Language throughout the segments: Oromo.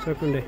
Sekunde.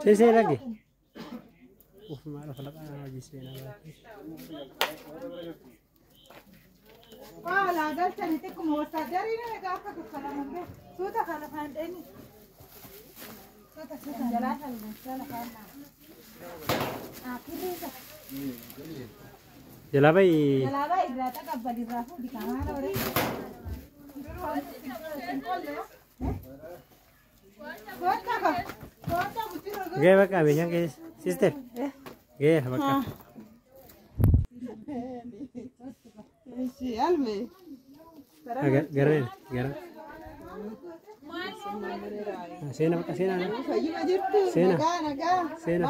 Sese lagi. Malah lagi sena. Jalabai. Gaya baka meeshaan keessa sister. Gaya bakka. Gara gara. Sena bakka sena. Sena. Sena.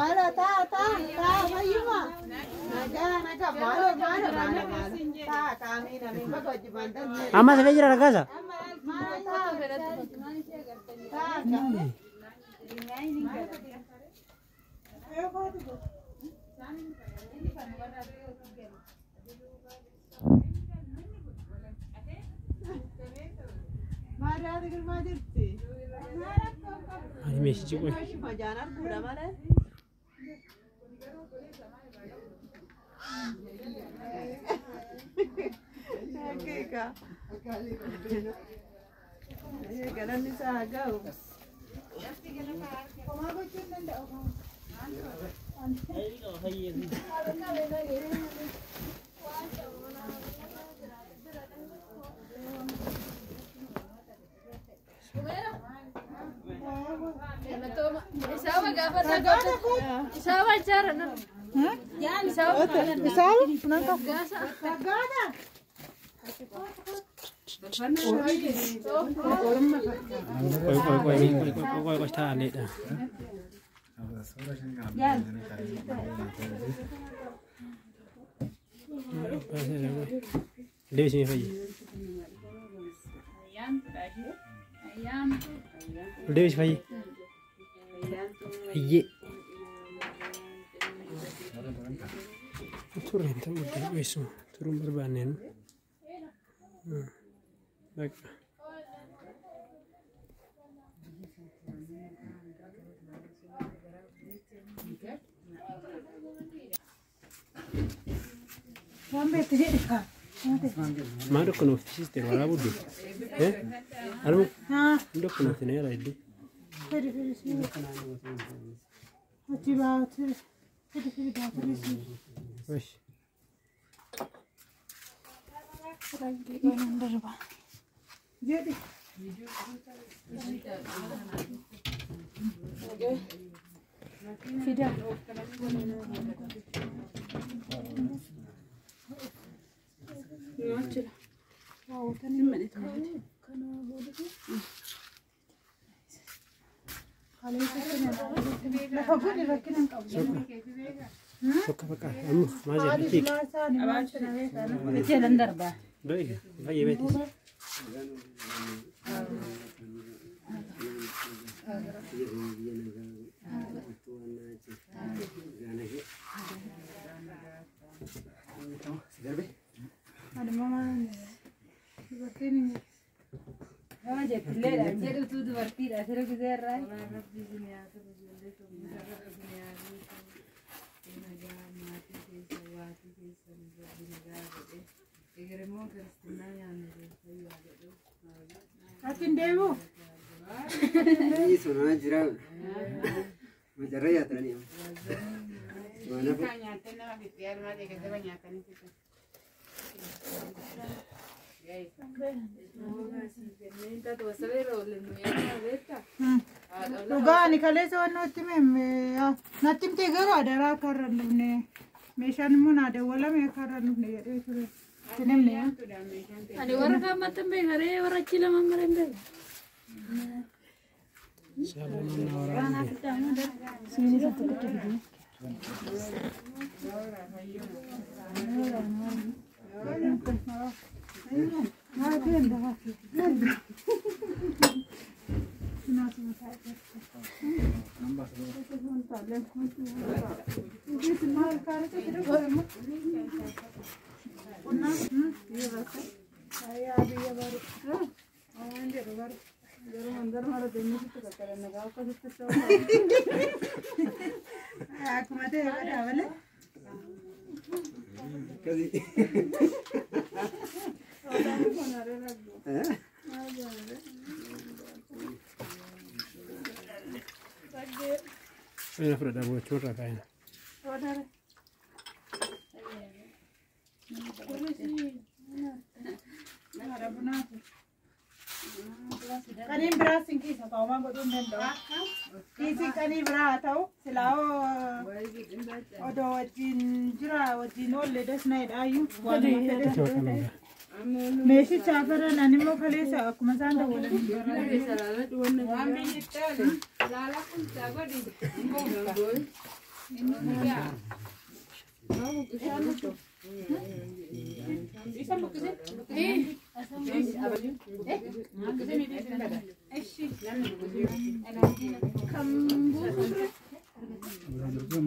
Amma se jira ragazza. Ma dukkan sister wala buddu eh almu dukkan tinera iddi Fida. Dhugaa kaleessa waan nutti natti himtee garuu adaraa akka irra hin dhufne meeshaan immoo naa dawwalame akka irra hin dhufne jedhee ture. Itti himne. Ani warra kaan maxxan beekaree warra achi lamaan mara hin beeku. Akkuma ta'e badaa malee. Faina fudhadhaa gochuu irraa kaa'ina. Qaniin biraa sin keessa ta'u waan godhuu hin danda'u. Kiisiin qanii biraa haa ta'u silaa odoo wajjin jira wajjin oolle dasna'edhaayyuu waanuma fedhe. Meeshicha afaran ani immoo kaleessa akkuma isaan dawwalan.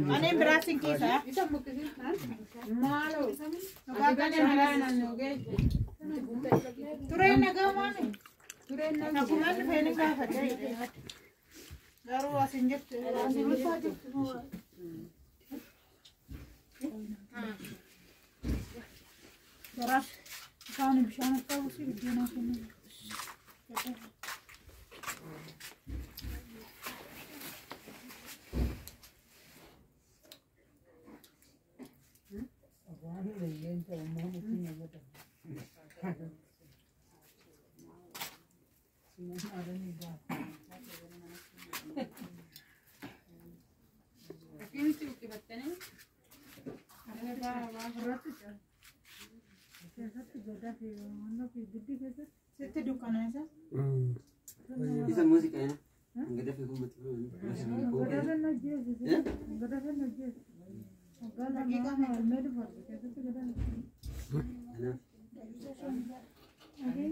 Qaniin biraa sin keessa. Tureen nagaa maali? Akkuma inni feene gaafadhe. Garuu as hin jirtu. As hin jirtu. Garaaf isaan bishaan akka buusi biddeena kennu. Sitti dukkana isa? Isa muuziqaa yana. Gada fi kuma